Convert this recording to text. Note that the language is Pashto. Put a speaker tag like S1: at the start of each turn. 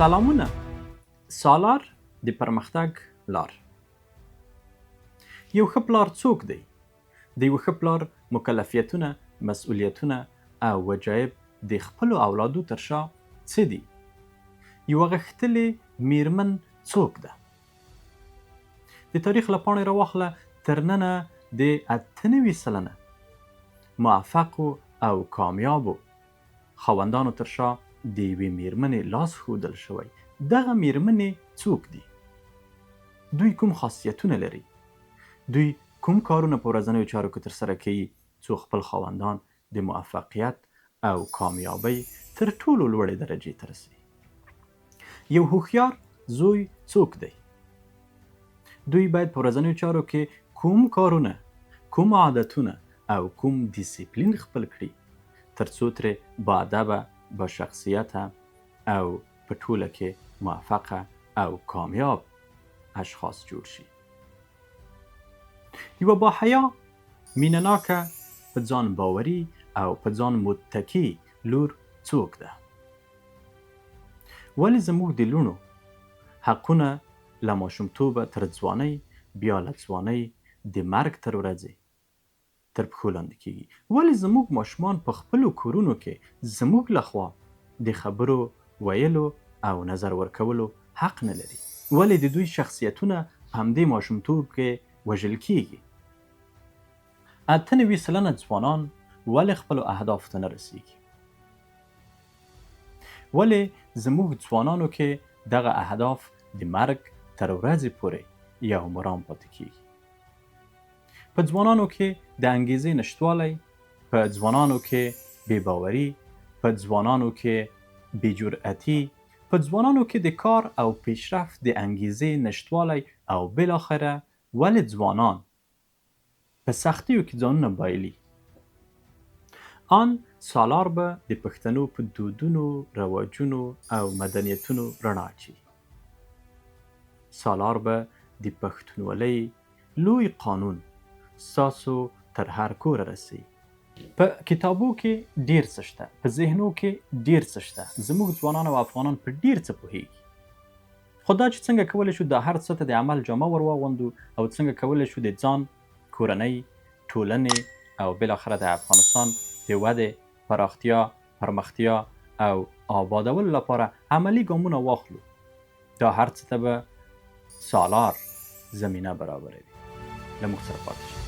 S1: سلامونه. سالار د پرمختګ لار. یو ښه پلار څوک دی؟ د یوه ښه پلار مکلفیتونه، مسؤلیتونه او وجایب د خپلو اولادو تر شا څه دي؟ یوه غښتلې میرمن څوک ده؟ د تاریخ له پاڼې راواخله تر ننه د 98% موفقو او کامیابو خاوندانو تر شا د یوې میرمنې لاس ښودل شوی. دغه میرمنې څوک دي؟ دوی کوم خاصیتونه لري؟ دوی کوم کارونه په ورځنیو چارو کې ترسره کوي څو خپل خاوندان د موفقیت او کامیابۍ تر ټولو لوړې درجې ته رسوي؟ یو هوښیار زوی څوک دی؟ دوی باید په ورځنیو چارو کې کوم کارونه، کوم عادتونه او کوم دیسیپلین خپل کړي ترڅو ترې باادبه، باشخصیته او په ټوله کې موفقه او کامیاب اشخاص جوړ شي؟ یوه باحیا، مینه ناکه، په ځان باوري او په ځان متکي لور څوک ده؟ ولې زموږ د لوڼو حقونه له ماشومتوبه تر ځوانۍ، بیا له ځوانۍ د مرګ تر ورځې تر پښو لاندې کېږي؟ ولې زموږ ماشومان په خپلو کورونو کې زموږ له خوا د خبرو ویلو او نظر ورکولو حق نه لري؟ ولې د دوی شخصیتونه په همدې ماشومتوب کې وژل کېږي؟ 98% ځوانان ولې خپلو اهدافو ته نه رسېږي؟ ولې زموږ ځوانانو کې دغه اهداف د مرګ تر ورځې پورې یو مرام پاتې کېږي؟ په ځوانانو کې د انګیزې نشتوالی، په ځوانانو کې بې باوري، په ځوانانو کې بې جرأتي، په ځوانانو کې د کار او پیشرفت د انګیزې نشتوالی او بالاخره ولې ځوانان په سختیو کې ځانونه بایلي؟ آن سالار به د پښتنو په دودونو، رواجونو او مدنیتونو رڼا اچوي. سالار به د پښتونولۍ لوی قانون ستاسو تر هر کوره رسوي. په کتابو کې ډېر څه شته، په ذهنو کې ډېر څه شته، زموږ ځوانان او افغانان په ډېر څه پوهېږي، خو دا چې څنګه کولی شو دا هر څه ته د عمل جامه ور واغوندو او څنګه کولی شو د ځان، کورنۍ، ټولنې او بالاخره د افغانستان د ودې، پراختیا، پرمختیا او آبادولو لپاره عملي ګامونه واخلو، دا هر څه ته به سالار زمینه برابروي. له موږ سره پاتې شئ.